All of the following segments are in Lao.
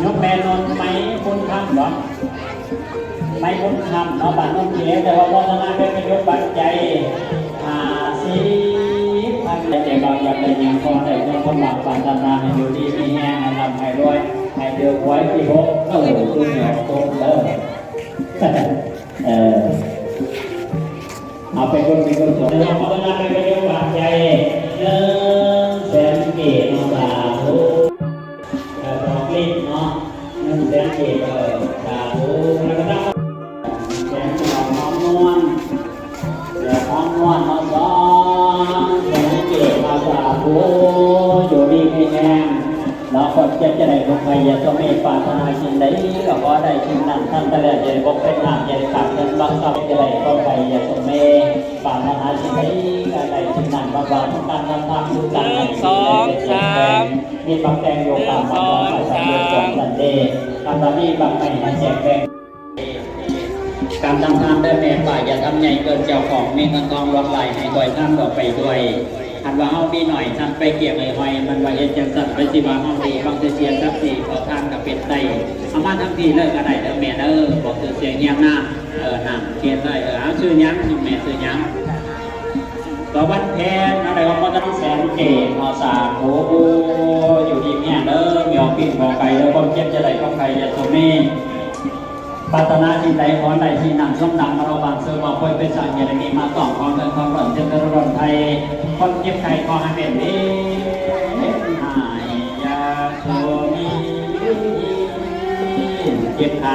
ໂຍມແມ່ນົນໄມບຸນຄຳບໍ? ໄມບຸນຄຳເນາະ ບ້ານໂນນຂີ້ເຫຼັວ ແຕ່ວ່າໂມທະນາດ້ວຍ ເປັນໂຍມບັນໃຈ ຫ້າສິບພັນ ແຕ່ວ່າຢາກໄດ້ຫຍັງຂໍໄດ້ ເປັນຄວາມຫວັງປາດຖະໜາ ໃຫ້ຢູ່ດີມີແຮງ ໃຫ້ລ່ຳໃຫ້ລວຍ ໃຫ້ຖືກຫວຍທີຫົກ ເອີ ຄືແຖວຄົນເດີ ເອີ ເອົາໄປເບິ່ງ ໄປເບິ່ງ ເປັນໂຍມບັນໃຈ ໜຶ່ງແສນກີບເນາະ ສາທຸ ເອີ ດອກລິບເນາະ ໜຶ່ງແສນກີບ ເອີ ສາທຸ ແລ້ວກໍນຳ ແສນດອກຫອມນວນ ດອກຫອມນວນເນາະ ສອງແສນກີບເນາະ ສາທຸ ຢູ່ດີມີແຮງ ເນາະ ຄວາມເຈັບຈະໄດ້ ຄວາມໄຂ້ຢ່າຊົງເມ ປາດຖະໜາສິ່ງໃດກໍຂໍໄດ້ສິ່ງນັ້ນ ທັນຕະແລດ ຢ່າໄດ້ບົກເປັນນ້ຳ ຢ່າໄດ້ຂາດເງິນບາງຊາວ ຈະໄດ້ຄວາມໄຂ້ຢ່າຊົງເມ ປາດຖະໜາສິ່ງໃດກໍໄດ້ສິ່ງນັ້ນ ຫວັງວ່າທຸກທ່ານນຳທາງ ທຸກທ່ານ ໜຶ່ງ ສອງ ສາມ ມີບັກແຕງຢູ່ຕາມບ້ານ ໜຶ່ງ ສອງ ສາມ ສຳເລັດຄວາມສັນເດ ກຳລະມີບັກໄມ້ໃຫ້ແຈກແບ່ງ ການທຳທານເດີແມ່ປ້າ ຢ່າທຳໃຫຍ່ເກີນເຈົ້າຂອງ ມີເງິນທອງຫຼວງຫຼາຍ ໃຫ້ກອຍທານອອກໄປດ້ວຍ ຄັນວ່າເຮົາມີໜ້ອຍ ທ່ານໄປກຽມໃຫ້ຫອຍ ມັນວ່າເຮັດຈັ່ງຊັ້ນ ໃຜຊິວ່າເຮົາດີ ຟັງແຕ່ເສຍສັກສີ ຂໍທານກໍເປັນໄດ້ ເອົາມາທັງພີເລີຍກໍໄດ້ເດີແມ່ເດີ ບອກຊື່ສຽງຮຽງນາມ ເອີ ນາມຂຽນໄດ້ ເອີ ເອົາຊື່ຫຍັງ ແມ່ຊື່ຫຍັງ? ສະຫວັນແພງ ເຮົາໄດ້ອອກມາຕັ້ງແສນເກດເນາະ ສາທຸ ຢູ່ດີມີແຮງເດີ ມີອອກປີນອອກໄກເດີ ຄວາມເຈັບຢ່າໄດ້ ຄວາມໄຂ້ຢ່າຊົງເມ ປາດຖະໜາສິ່ງໃດຂໍໄດ້ສິ່ງນັ້ນ ສົມດັ່ງມະໂນບານ ເສີມມາພວຍໄປສ້າງ ຢ່າໄດ້ມີມາຕ້ອງ ຂໍເງິນຂໍເງິນ ເຖິງເດີດຮ້ອນໄທ ຄວາມເຈັບໄຂ້ຂໍໃຫ້ເປັນເອງ ຫາຍ ຢ່າໂຊມີ ເຈັບຂາ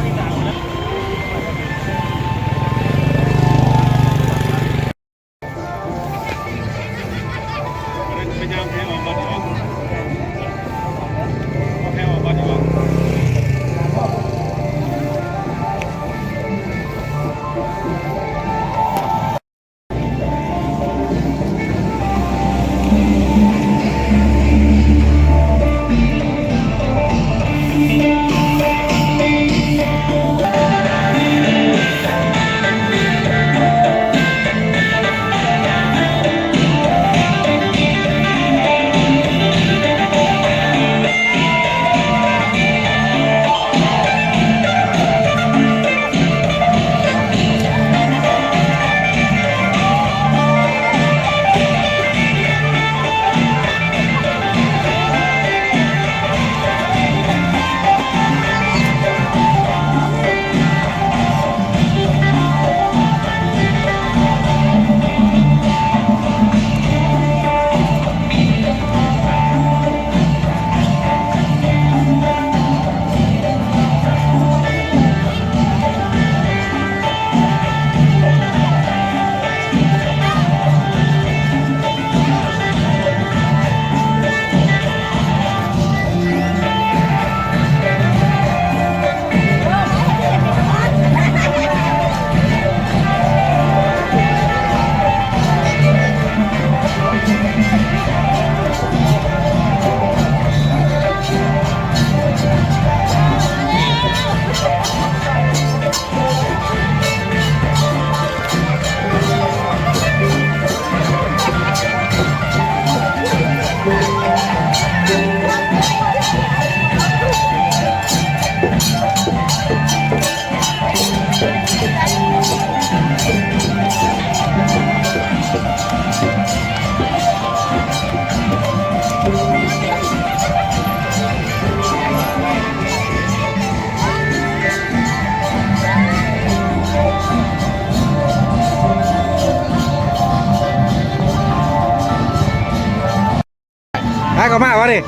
ພາເຂົາມາວະນີ້?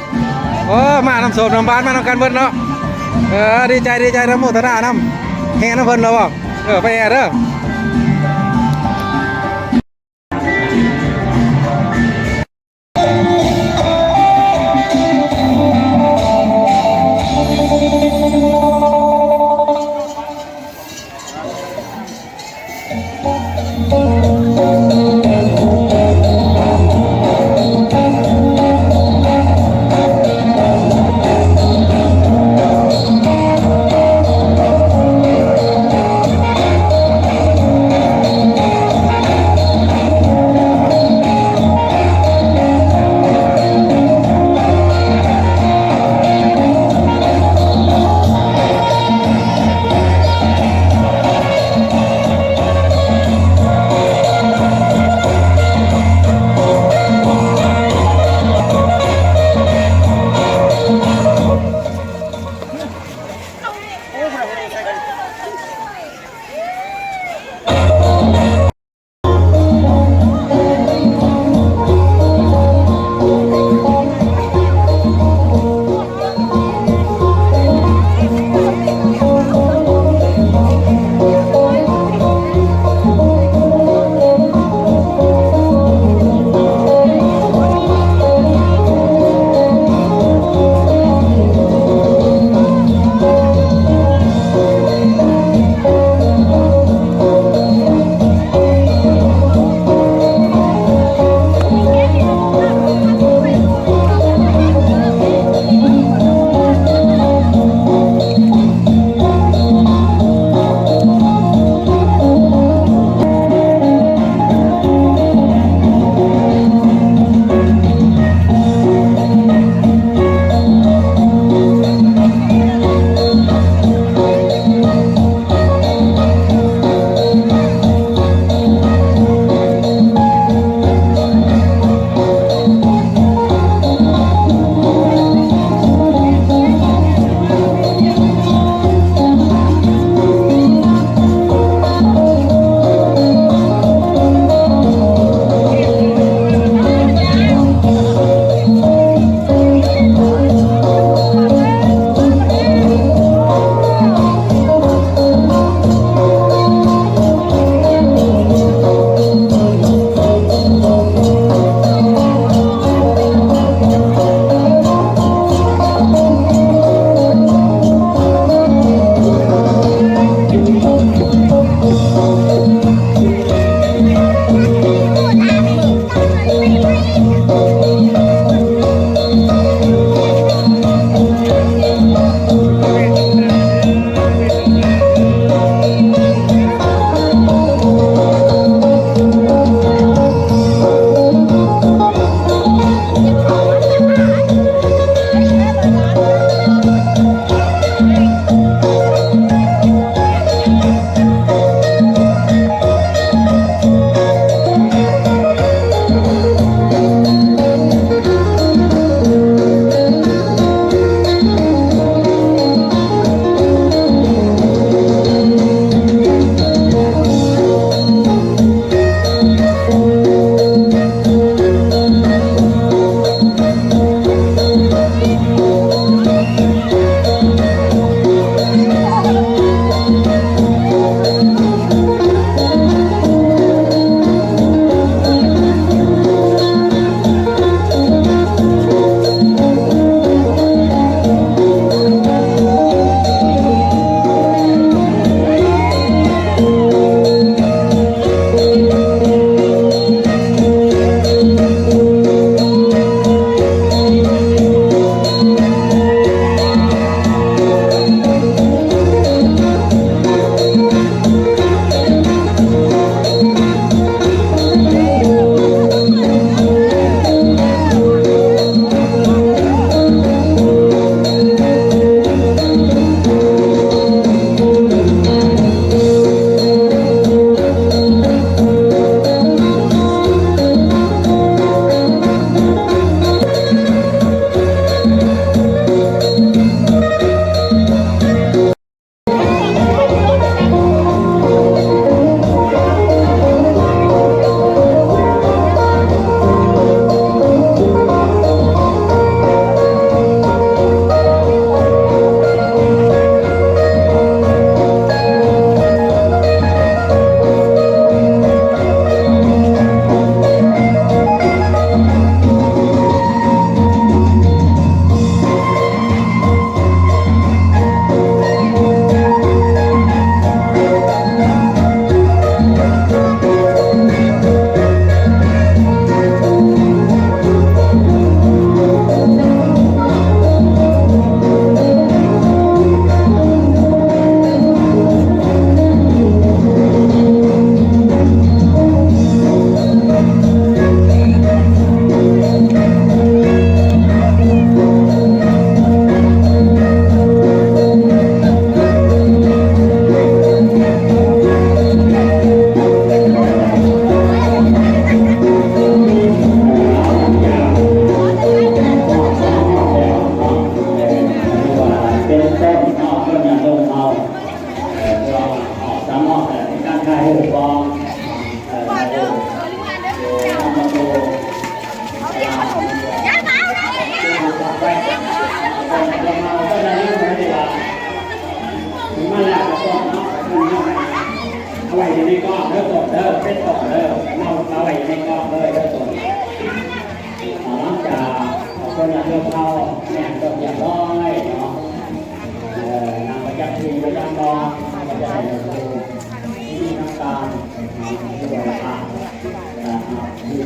ໂອ້ ມານຳໂສມນຳບ້ານ ມານຳກັນເບິດເນາະ. ເອີ ດີໃຈ ດີໃຈ ອະນຸໂມທະນານຳ. ແຫ່ນຳເພິ່ນແລ້ວບໍ່? ເອີ ໄປແຫ່ເດີ. ເອົາໄວ້ຢູ່ໃນກ້ອງເດີ ຕົ້ນເດີ ເປັນຕົ້ນເດີ ເອົາ ເອົາໄວ້ຢູ່ໃນກ້ອງເລີຍເດີ ຕົ້ນ. ຫຼັງຈາກເພິ່ນນະ ເຮົາແມ່ນເປັນທີ່ຮຽບຮ້ອຍເນາະ ເອີ ນາງປະຈຳທີ່ປະຈຳບ່ອນ ເຮົາກໍຈະໃຫ້ເພິ່ນ ທີ່ມີນ້ຳຕານ ເນາະ ເພື່ອ ອ່າ ອ່າ ເພື່ອ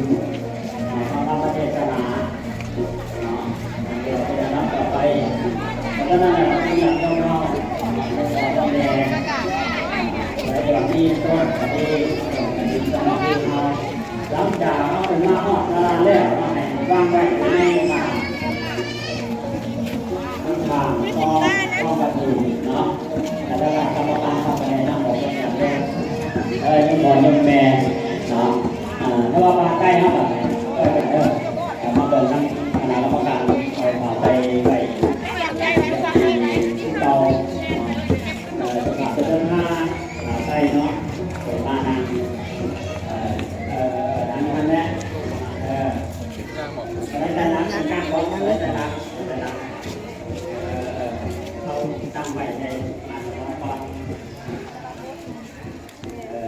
ອ່າ ທຳມະເທດສະໜາ ເນາະ ເພື່ອຈະໄດ້ນຳຕໍ່ໄປ. ເພາະສະນັ້ນແລ້ວ ເຮົາຢາກເອົາເນາະ ໃນຕອນແລກ ໃນຕອນນີ້ ສະຫວັດດີ ສະຫວັດດີ ສະຫວັດດີເຮົາ ຫຼັງຈາກເຮົາຂຶ້ນມາຮອດສາລາແລ້ວ ເຮົາໃຫ້ວາງໄວ້ໃນ ຂ້າງຂອງ ຂອງປະຕູເນາະ ແລ້ວກໍກຳມະການເຂົ້າໄປໃນທາງອອກເປັນຢ່າງແລກ ເອີ ໂຍມພໍ່ໂຍມແມ່ເນາະ ອ່າ ແຕ່ວ່າພາໃກ້ເຮົາກໍ ເອີ ເອີ ເອີ ມາເບິ່ງນຳຄະນະກຳມະການ ເອົາພາໄປໄວ້ທີ່ເກົ່າ ເອີ ເຈົ້າພາບເດີນທາງ ອ່າ ໄປເນາະ ເປັນມານຳ ເອີ ເອີ ເອີ ອັນນັ້ນແຫຼະ ເອີ ເອີ ເອີ ເອີ ເອົາຕັ້ງໄວ້ໃນ ເອີ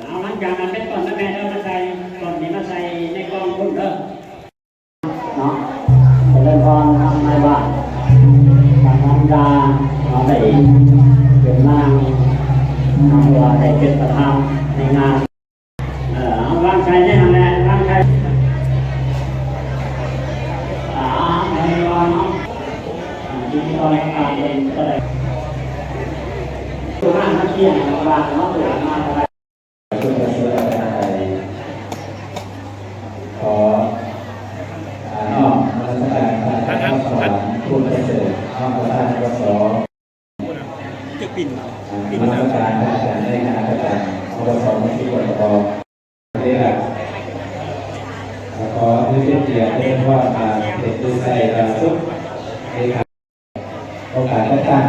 ເອົາ ຫຼັງຈາກນັ້ນເປັນຕົ້ນນະແມ່ເດີ ມາໃສ່ ຕົ້ນນີ້ມາໃສ່ໃນກ່ອງພຸ້ນເດີ ເນາະ ຈະເລີນພອນນາຍບ້ານ ທາງນາງດາ ເນາະ ໄດ້ເປັນນາງ ເນາະ ຫຼືວ່າໄດ້ເປັນປະທານໃນງານ ເອີ ເອົາວາງໃສ່ໃນຫັ້ນແຫຼະ ວາງໃສ່ ອ່າ ໃນວັນເນາະ ອ່າ ທີ່ມີຕອນການເປັນກໍໄດ້ ໂຕນັ້ນມັນທ່ຽງວາງເນາະ ໂຕນັ້ນມາເທົ່າໃດ ຂອ ອ່າ ນ້ອມນະມັດສະການພະອາຈານສອນຜູ້ປະເສີດ ນ້ອມປະທານ ປສ ຈະປິ່ນ ອ່າ ປິດນະມັດສະການພະອາຈານໃນຄະນະປະຈຳ ປສ ເມືອງສີໂຄດຕະກອງ ເດລະ ແລະ ຂໍຖືເປັນກຽດເຊີນພອນທ່ານ ເພັດ ອຸໄຊ ດາວສຸກ ເລຂາ ອົງການຈັດຕັ້ງ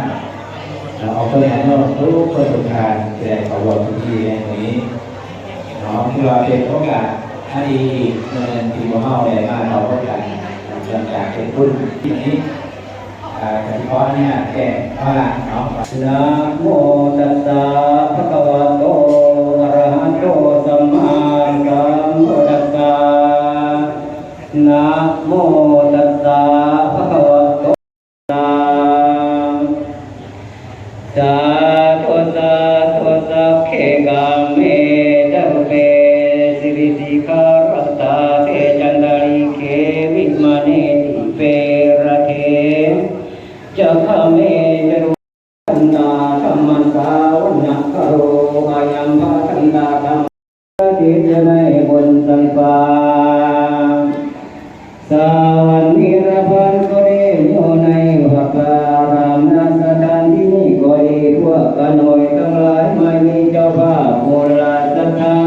ເອົາເພິ່ນມາເນາະ ທຸກຄົນທຸກທ່ານທີ່ໄດ້ເຂົ້າຮ່ວມພິທີໃນມື້ນີ້ເນາະ ຖືວ່າເປັນໂອກາດອັນດີອີກມື້ໜຶ່ງທີ່ພວກເຮົາໄດ້ມາເຂົ້າຮ່ວມກັນ ເນື່ອງຈາກເປັນບຸນທີ່ນີ້ ອ່າ ກະຊິຂໍອະນຸຍາດແຈ້ງພາລະເນາະ ນະໂມຕັດສະ ພະຄະວະໂຕ ອະລະຫະໂຕ ສຳມາສຳພຸດທັດສະ ນະໂມຕັດສະ ພະຄະວະໂຕ ສາທຸ ສາທຸ ສັກເຂ ກາເມ ຈາຕຸເປ ສິລິສິຂາລັດຖາ ເຕ ຈັນຕະລິເຂ ວິມາເນ ດີເປ ລະເທ ຈັກຂາເມ ຈາຕຸ ຄັນຕາ ທຳມະສາ ວັນນະຄາໂລ ອາຍັງພະຄັນຕາ ທຳ ທິດຢູ່ໃນບົນຊັ້ນຟ້າ ສະຫວັນນິລະພັນກໍດີ ຢູ່ໃນວັດວາອາຣາມ ນະສະຖານທີ່ນີ້ກໍດີ ພວກຂ້ານ້ອຍທັງຫຼາຍ ໝາຍມີເຈົ້າພາບຜູ້ລະສັດທາ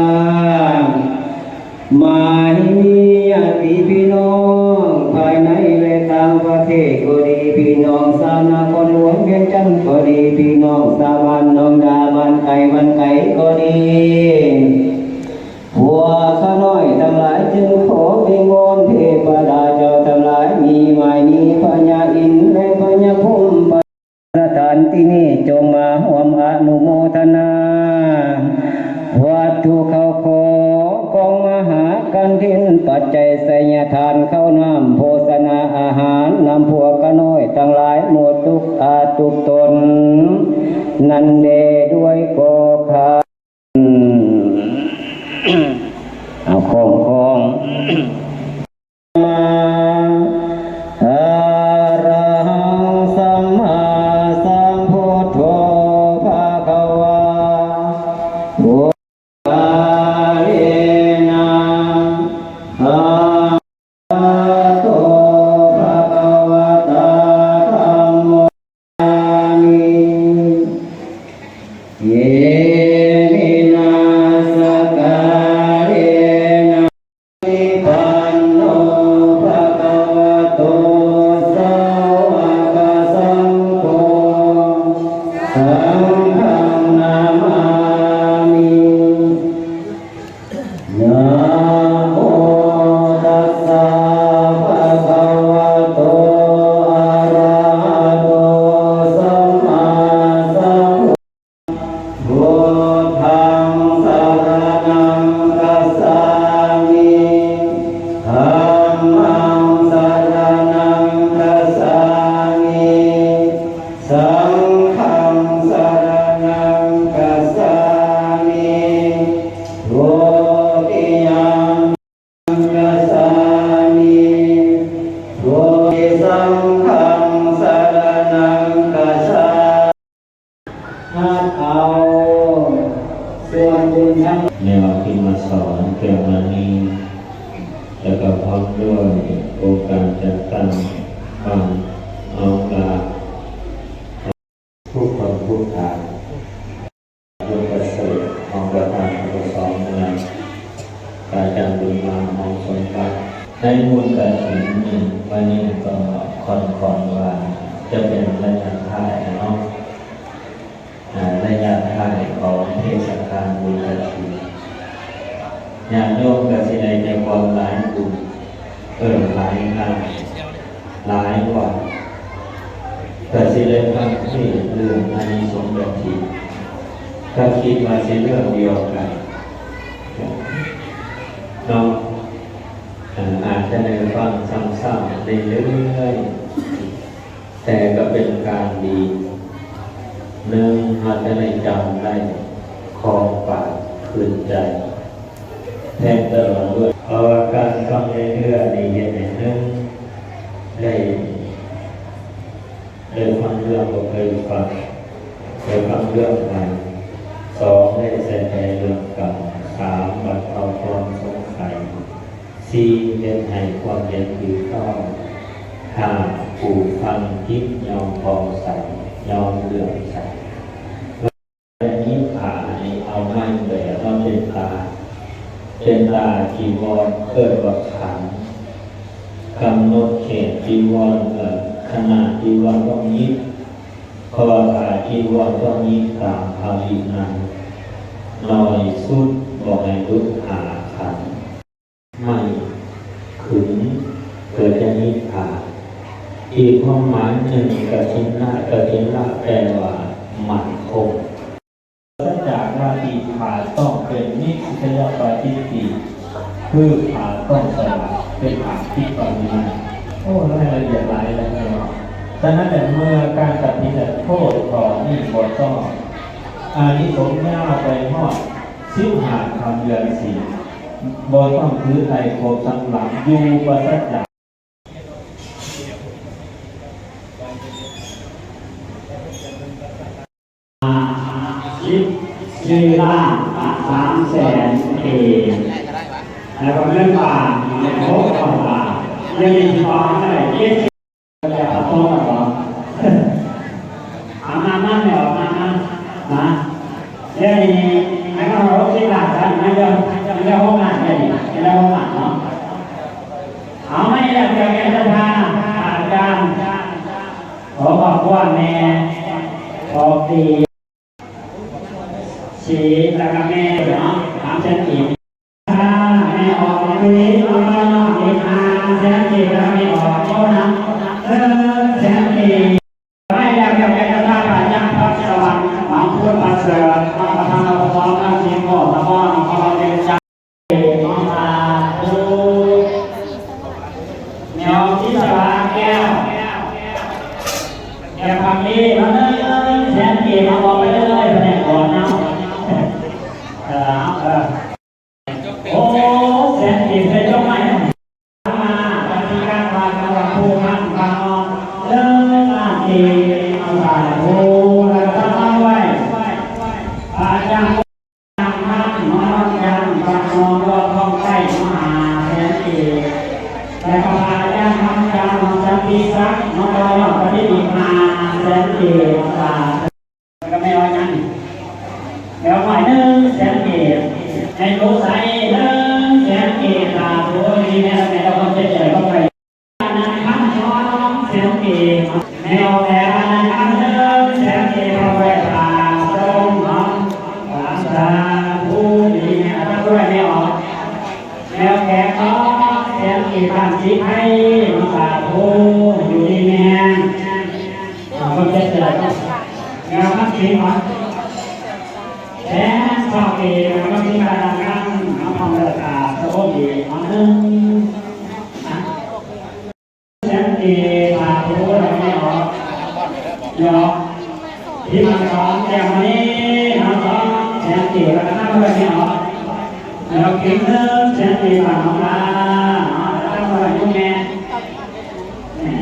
ໝາຍມີຍາດຕິພີ່ນ້ອງ ພາຍໃນ ແລະ ຕ່າງປະເທດກໍດີ ພີ່ນ້ອງຊາວນະຄອນຫຼວງວຽງຈັນກໍດີ ພີ່ນ້ອງຊາວບ້ານໜອງດາ ບ້ານໃກ້ບ້ານໄກກໍດີ ພວກຂ້ານ້ອຍທັງຫຼາຍ ຈຶ່ງຂໍວິງວອນເທບະດາເຈົ້າທັງຫຼາຍ ມີໝາຍມີພະຍາອິນ ແລະ ພະຍາພົມ ສະຖານທີ່ນີ້ຈົ່ງມາຮ່ວມອະນຸໂມທະນາ ວັດຖຸເຂົ້າຂອງ ຂອງມະຫາກັນຖິນ ປັດໄຈໄຊຍະທານ ເຂົ້ານ້ຳໂພຊະນາອາຫານ ນຳພວກຂ້ານ້ອຍທັງຫຼາຍໝົດທຸກອາດທຸກຕົນນັ້ນແດ່ດ້ວຍກໍຂ້າ ເອົາ ຂອງ ຂອງ ອະລະຫັງ ສຳມາສຳພຸດໂທ ພະຄະວາ ກາເລນະ ສາທຸ ພະຄະວະຕາ ທຳໂມ ຍາມິ ສະລະນັງ ຄັດເອົາສ່ວນບຸນທັງ ແນວອະພິມະສອນ ແກ້ວມະນີ ແລະກໍພ້ອມດ້ວຍອົງການຈັດຕັ້ງບ້ານໜອງລາ ທຸກຄົນທຸກທ່ານ ບຸນປະເສີດ ຮອງປະທານ ປກສ ເມືອງ ອາຈານບຸນມາ ຫອມສົມບັດ ໃນບຸນກະຖິນນີ້ ມື້ນີ້ກໍຄ່ອນຂ້ອງວ່າຈະເປັນໄລຍະທ້າຍແລ້ວເນາະ ອາ ໄລຍະທ້າຍຂອງເທດສະການບຸນກະຖິນ ຍາດໂຍມກໍຊິໄດ້ແຕ່ຄວາມຫຼາຍບຸນ ເອີ ຫຼາຍງານ ຫຼາຍວັດ ກໍຊິໄດ້ຟັງເທດເລື່ອງອານິສົງກະຖິນ ກໍຄິດວ່າຊິເລື່ອງດຽວກັນເນາະ ອາ ອາດຈະໄດ້ຟັງຊ້ຳໆເລື້ອຍໆ ແຕ່ກໍເປັນການດີ ໜຶ່ງ ເຮົາຈະໄດ້ຈຳໄດ້ ຄອງປາກຂຶ້ນໃຈ ແທງຕະຫຼອດດ້ວຍ ເພາະວ່າການຟັງເລື້ອຍໆນີ້ເຮັດໃຫ້ ໜຶ່ງ ໄດ້ ໄດ້ຟັງເລື່ອງບໍ່ເຄີຍຟັງ ໄດ້ຟັງເລື່ອງໃໝ່ ສອງ ໄດ້ໃສ່ໃຈເລື່ອງເກົ່າ ສາມ ບັດເທົາຄວາມສົງໄສ ສີ່ ເຮັດໃຫ້ຄວາມເຫັນຖືກຕ້ອງ ຫ້າ ຜູ້ຟັງຈິດຍອມຜ່ອງໃສ ຍອມເຫຼື້ອມໃສ. ແລະ ຍິບຜ້ານີ້ເອົາມາແບບວ່າເປັນຕາ ເປັນຕາຈີວອນ ເອີ້ນວ່າຂັນ ກຳນົດເຂດຈີວອນ ເອີ ຂະໜາດຈີວອນຕ້ອງຍິບ ເພາະວ່າຜ້າຈີວອນຕ້ອງຍິບຕາມພະວິໄນ ໜ້ອຍສຸດບໍ່ໃຫ້ຫຼຸດຫ້າຂັນ. ໄມ້ຂຶງເພື່ອຈະຍິບຜ້າ. ອີກຄວາມໝາຍໜຶ່ງ ກະຖິນນະ ກະຖິນນະ ແປວ່າໝັ້ນຄົງ. ປາສະຈາກວາຕິ ຜ້າຕ້ອງເປັນນິດສະຍະປາຈິດຕິ ຄືຜ້າຕ້ອງສະອາດ ເປັນຜ້າທີ່ປະເໜືອ. ໂອ້ ລາຍລະອຽດຫຼາຍແລ້ວເນາະ. ສະນັ້ນແຫຼະ ເມື່ອການກະຖິນ ແລະ ໂທດຂໍ້ນີ້ບໍ່ຕ້ອງ ອານິສົງຍາວໄປຮອດ ສິບຫ້າຄ່ຳເດືອນສີ່ ບໍ່ຕ້ອງຖືໄຕຄົບສຳລັບຢູ່ປາສະຈາກ ສິບສີ່ລ້ານສາມແສນກີບ ແລ້ວກໍເງິນບາດຫົກຮ້ອຍບາດ ດຽວນີ້ຊິບອກໃຫ້ເຈັດສິບ ເອົາມາ ມາແມ່ອອກມາ ມາ ມາ ດຽວນີ້ໃຫ້ມາຫົກສິບລ້ານຊະ ມາເດີ ມາເດີຫົກລ້ານ ດຽວນີ້ມາເດີຫົກລ້ານເນາະ. ເອົາ ມາອີກແລ້ວ ເຈົ້າແມ່ນສັດທາ ອາຈານ ຂໍຂອບຄຸນແມ່ ຂອບດີ ສີ ແລ້ວກໍແມ່ເນາະ ສາມແສນກີບ ແມ່ອອກ ເອົາມາເນາະ ອີກຫ້າແສນກີບ ແລ້ວກໍແມ່ອອກ ໂອ້ນະ ເອີ ແສນກີບ ໄປແລ້ວ ເຈົ້າແມ່ນສັດທາ ພະຍາພັກສະຫວັນ ຂອງຄຸນປະເສີດ ທຳມະທານ ທຳມະທານ ທີ່ຂໍສະພາ ຂໍເດຊະ ສາທຸ ແມ່ອອກ ສີສະຫວາດແກ້ວ ແກ້ວຄຳມີ ມາເດີ ແສນກີບ ມາອອກໄປເລີຍ ພະແນກອອກນຳ ເອີ ເອີ ໂອ້ ແສນກີບ ໃສ່ຈົກໄມ້ ມາ ປະຕິການ ວ່າກຳລັງຜູ້ພັນ ຟັງເນາະ ເລີກອາເກ ສາທຸ ແລ້ວກໍຕັ້ງໄວ້ ພະອາຈານ ນາງພັນ ນອນວັນຈັນ ວັດນອນລອດທອງໃຕ້ ມະຫາແສນເອກ ແລະ ພະອາຈານຄຳຈັນ ນອນສັນຕິສັກ ນອນຕໍ່ຍອດປະຕິທິມຫາແສນເອກ ສາທຸ ແລ້ວກໍແມ່ວ່າຫຍັງ ແມ່ວ່າໜຶ່ງແສນເອກ ໃນໂຕໃສ ໜຶ່ງແສນເອກ ສາທຸ ນີ້ແມ່ ແມ່ເຈົ້າຄວາມເຈັບໃຈຄວາມໄຄ ອານັນຄຳສອງແສນກີບ ແມ່ອອກແຕ່ອານັນຄຳໜຶ່ງແສນກີບ ເອົາໄວ້ຄ່າສົ່ງເນາະ ສາທຸ ດີແມ່ ຮັບດ້ວຍແມ່ອອກ ແມ່ອອກແຂກສອງແສນກີບ ບ້ານສີໄພ ສາທຸ ຢູ່ດີມີແຮງ ຄວາມເຈັບຈະໄດ້ ແມ່ອອກຄຳສິງເນາະ ແສນຊາວກີບ ແມ່ອອກຄຳສິງ ອານັນຄຳ ເອົາຄວາມເມດຕາ ສະໂອດີເນາະ ໜຶ່ງ ແສນກີບ ສາທຸ ແລ້ວແມ່ອອກ ແມ່ອອກ ທີ່ມາສອງແກ້ວມະນີ ເນາະ ສອງແສນກີບ ແລ້ວກໍນຳດ້ວຍແມ່ອອກ ແລ້ວກິນໜຶ່ງແສນກີບ ບ້ານໜອງລາ ເນາະ ນຳດ້ວຍຢູ່ແມ່ ແມ່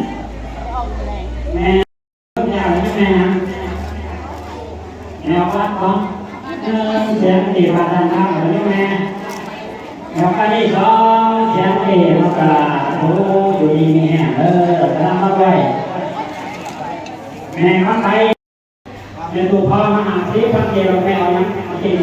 ທີ່ວ່າທ່ານທຳເອົາຢູ່ແມ່ ແລ້ວອັນນີ້ສອງແສນກີບ ມັນກະ ໂອ້ ຢູ່ດີມີແຮງເດີ ກະນຳມາດ້ວຍ ແມ່ຄຳໄພ ແມ່ຕູ້ພໍ່ມາຫ້າສິບພັນກີບ ແມ່ເອົາຫຍັງມາກິນ?